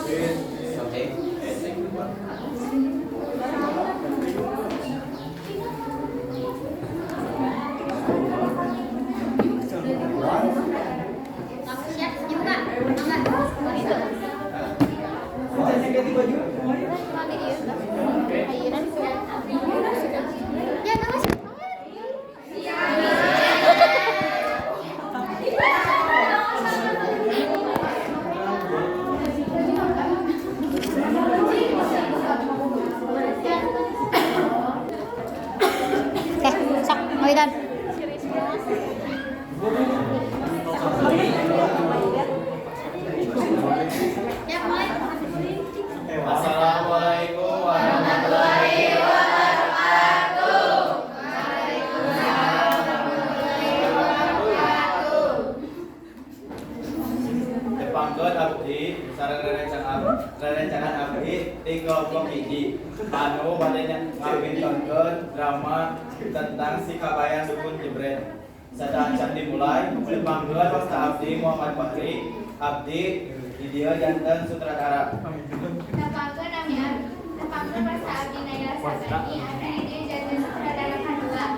Oke. Take dua. Siap, juga. Enggak. Itu. Ganti baju. Ya, nama sih. Oke, sok, mau dan. Ya, mulai. Assalamualaikum warahmatullahi wabarakatuh. Tepangkeun abdi sareng rerencangan abdi di kelompok hiji anu bade ngabintonkeun drama tentang si kabayan dukun jebret. Sateuacan dimulai, tepangkeun wasta abdi Muhammad Fahri, abdi di dieu janten sutradara. Tepangkeun nami abdi. Tepangkeun wasta abdi Naila Sabani, abdi di dieu janten sutradara kadua.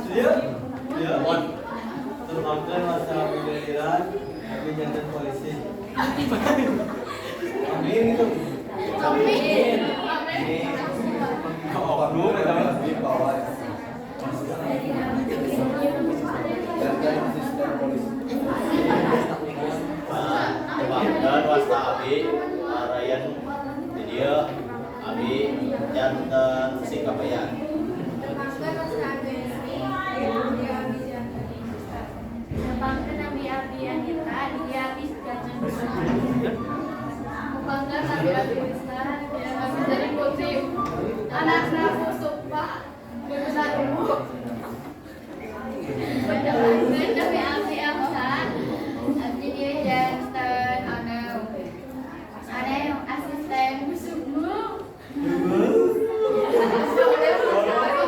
Iya. Iya. Tepangkeun wasta abdi Deliran, abdi janten polisi. Amin itu. Amin. Amin. Oknum eta mah di bawah. Janten asisten polisi. Tepangkeun wasta abdi Ryan, di dieu abdi janten si kabayan. Tepangkeun wasta abdi Yasmi, di dieu abdi janten Ustaz. Tepangkeun nami abdi Anita, di dieu abdi janten Tepangkeun nami abdi Wisna, di dieu abdi jadi putri. Anakna Puspa, lulusan umum. Tepangkeun nami abdi Elsa, abdi dieu janten anu anu asisten Busukmu.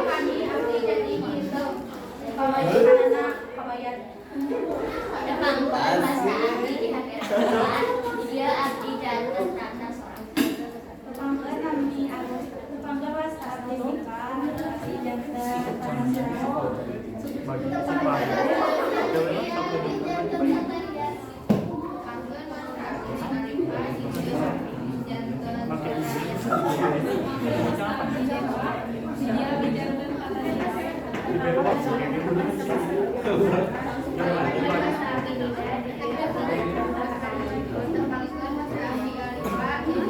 Kami abdi jadi gitu. Tepangkeun wasta abdi di Hati dia abdi janten Tata Sorang. Tepangkeun nami Agus, tepangkeun wasta abdi Sika, abdi janten Tata Sorang. Tepangkeun wasta abdi Arifah, di dieu abdi janten Di dieu abdi janten Tata Tepangkeun wasta abdi Arifah, di dieu janten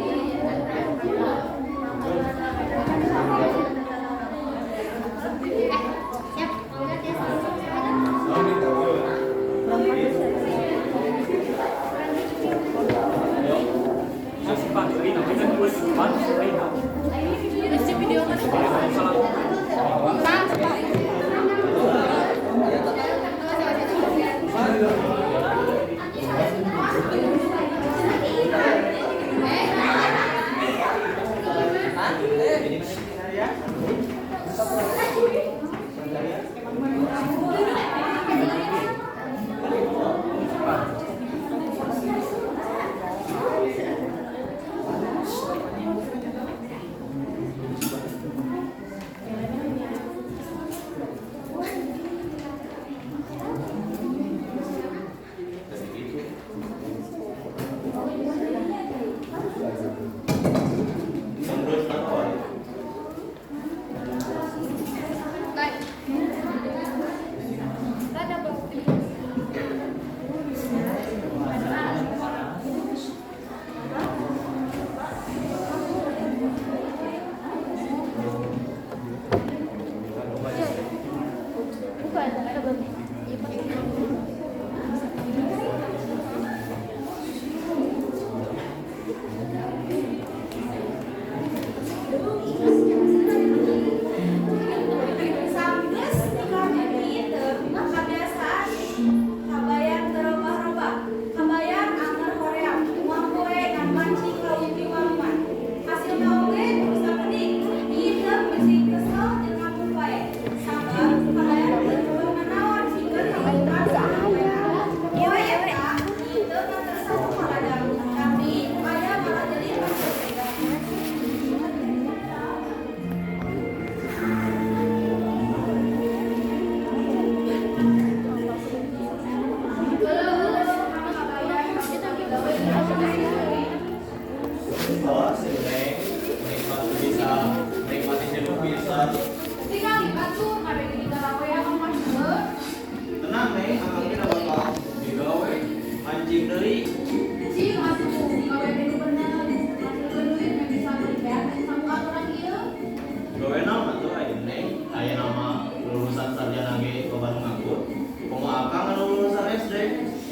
Siap, mau lihat ya.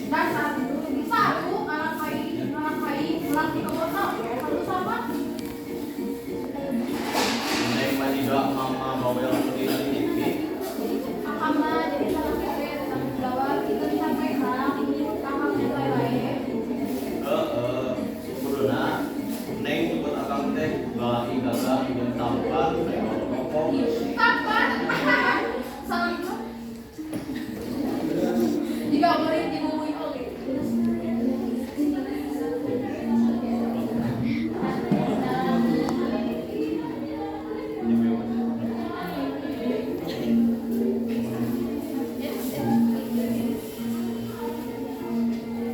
Dasar satu anak kai anak kai melak di kota satu sama. Neng mah juga mama bawel di TV. Akang mah jadi salah kere tanggung jawab kita sampai hak akang mulai wae. Heeh, kuduna Neng nyebut akang teh balaki gagah jeung tampan kayak rokok. Kapan? Salah itu. Jika boleh dibumui oke.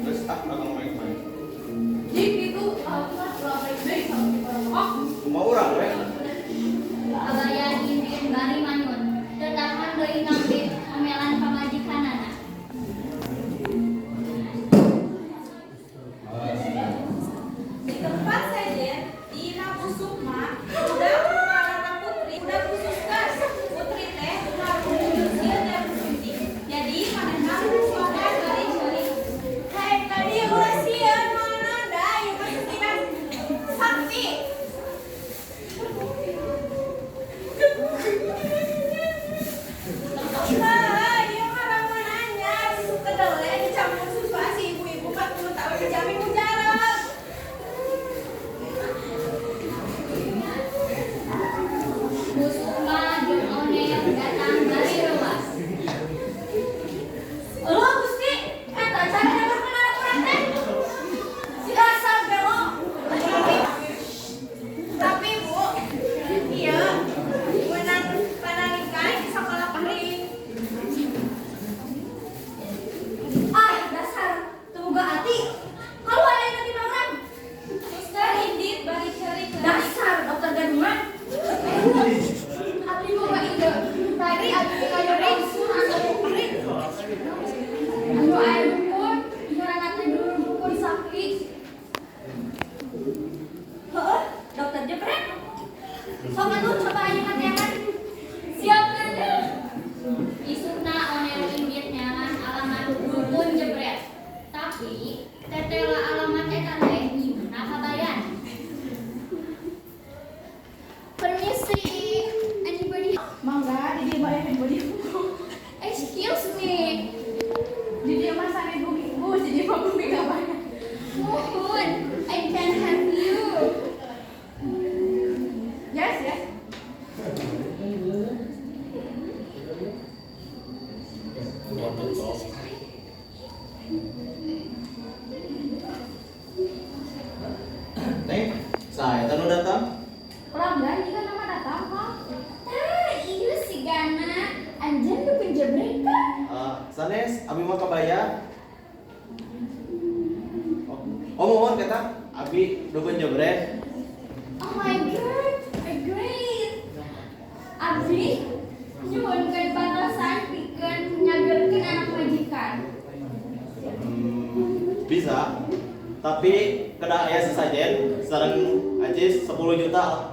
Terus ah akang main-main. Jadi gitu, ulah baik-baik sama kita. Oh, Kumaha urang we? Kabayan indit bari manyun, teu tahan deui ngambit omelan pamajikanana. Di tempat sejen, di imah Bu Sukma, budak nu ngaranna Putri, budak khususkeun. Putri teh ngarumpul sieun jarum suntik. Jadi manehna soda bari ceurik. Hei, tadi ulah sieun mana da ieu mah suntikan sakti. Nah, ieu mah ramuan anyar, susu kedelai dicampur susu asi ibu-ibu 40 tahun dijamin mujarab. Bu Sukma jeung Onel datang bari reuas. Euleuh Gusti, eta cara nyabahkeun anak urang teh. Si dasar gelo. Tapi Bu, ieu meunang panarikan di sakola kuring. Ah, dasar teu boga ati. Kaluar ayeuna ti urang. Suster indit bari ceurik-ceurik. Dasar dokter gadungan. Abdi boga ide. Tadi abdi kayak langsung anu anu aya dukun, ngaranna teh dulur dukun sakti. Heeh, dokter jepret. Sok atuh coba ayeuna teangan. Siap nanya. Isukna Onel indit neangan alamat dukun jebret. Tapi tetela alamat eta teh nyimpenna kabayan. Permisi, anybody? Mangga di dieu mah aya body. Excuse me. Di dieu mah sane bumi bu, di dieu mah bumi kabayan. Muhun, I can help you. Yes, yes. Neng, saya teh nu datang. Pelanggan jika nama datang, Kang. Tah, ieu sigana anjeun dukun jebret kan? Eh, sanes abi mah kabaya. Oh, oh mohon kata abi dukun jebret. Oh my god, great. Abdi nyuhunkeun pantosan pikeun nyagerkeun anak majikan. Bisa. Tapi kedah aya sesajen sareng acis 10 juta lah.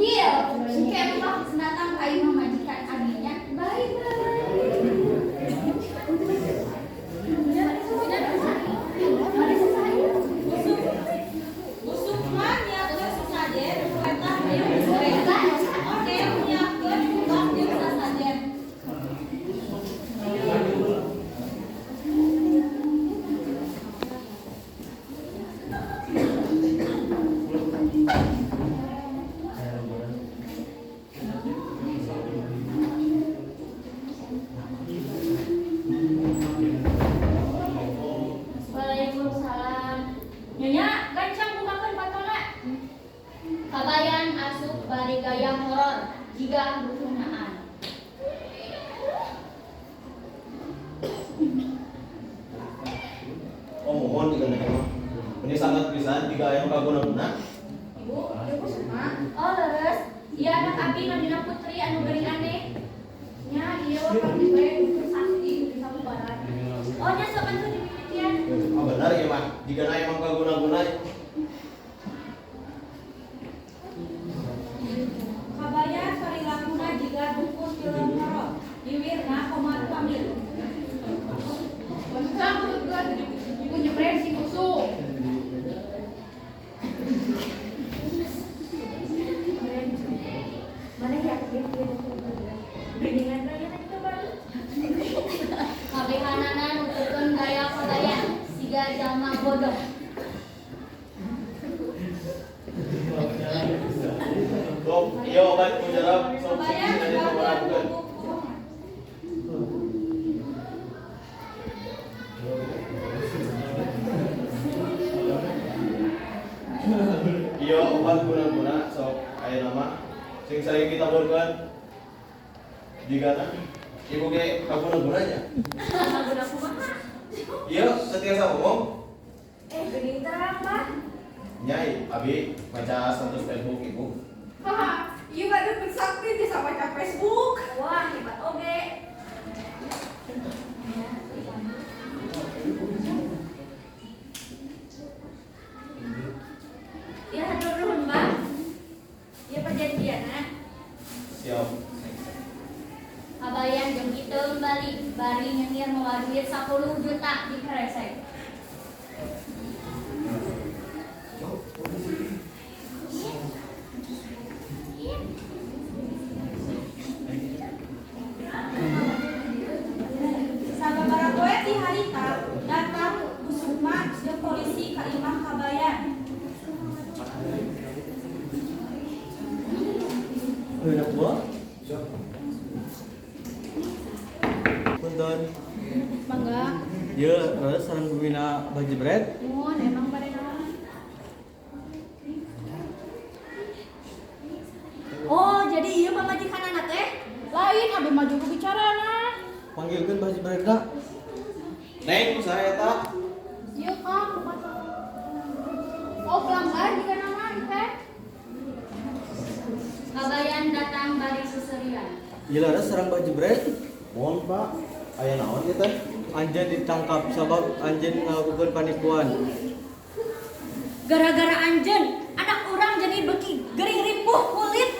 Deal. Engke mah datang ka imah majikan abinya. Bye bye. Bu Sukma nyiapkeun sesajen, eta jeung jebret. Onel nyiapkeun kubah jeung sasajen. Waalaikumsalam. Nyonya, gancang bukakeun pantona. Kabayan asup bari gaya horor jiga dukunaan. Oh mohon jika neng mah. Ini sangat pisan jika aya nu kaguna-guna. Ibu, ibu Sukma. Oh leres, ieu anak abi namina Putri anu geuning aneh. Nya, ieu mah pang dukun sakti di sapu barat. Oh nya sok atuh dimimitian. Oh benar ya mah. Jika aya emang kaguna-guna. Kabayan parilakuna jiga dukun film horor. Diwirna komat pamit. Maksudnya aku Bodoh. Sok, ieu obat mujarab sok Kabayan sing dibagian dilakukeun. buku. Ieu obat guna-guna sok ayeuna mah sing sering ditaburkeun. Jigana ibu ge kaguna-guna nya. Guna kumaha? Ieu teu tiasa ngomong. Geuning terang, Bah. Nyai, abi baca status Facebook ibu. Haha, ieu mah dukun sakti bisa baca Facebook. Wah, hebat oge. Ya, hatur nuhun, Bah. Ya perjanjianna. Siap. Kabayan jeung Iteung balik bari nyengir mawa duit 10 juta di kresek. Sababaraha poe ti harita datang Bu Sukma jeung polisi ka imah Kabayan. Anak buah. Punten. Mangga. Ieu leres sareng bumina Bah Jebret. Mun emang bade naon? Oh, jadi ieu pamajikanana teh? Lain abi mah juru bicarana. Panggilkeun Bah Jebretna. Neng, saha eta? Ieu Kang, kumaha? Oh, pelanggan juga nama ieu teh. Kabayan datang bari seserian. Ieu leres sareng Bah Jebret. Mohon, Pak. Aya naon ieu teh? Anjeun ditangkap sabab anjeun ngalakukeun panipuan. Gara-gara anjeun, anak urang jadi beuki gering ripuh kulit.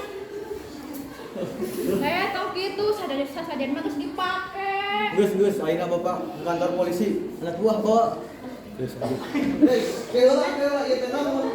Tau kitu sajadah mah geus dipake. Geus geus ayeuna Bapak ke kantor polisi. Anak buah bawa. Geus. Hei, keula keula ieu teh naon?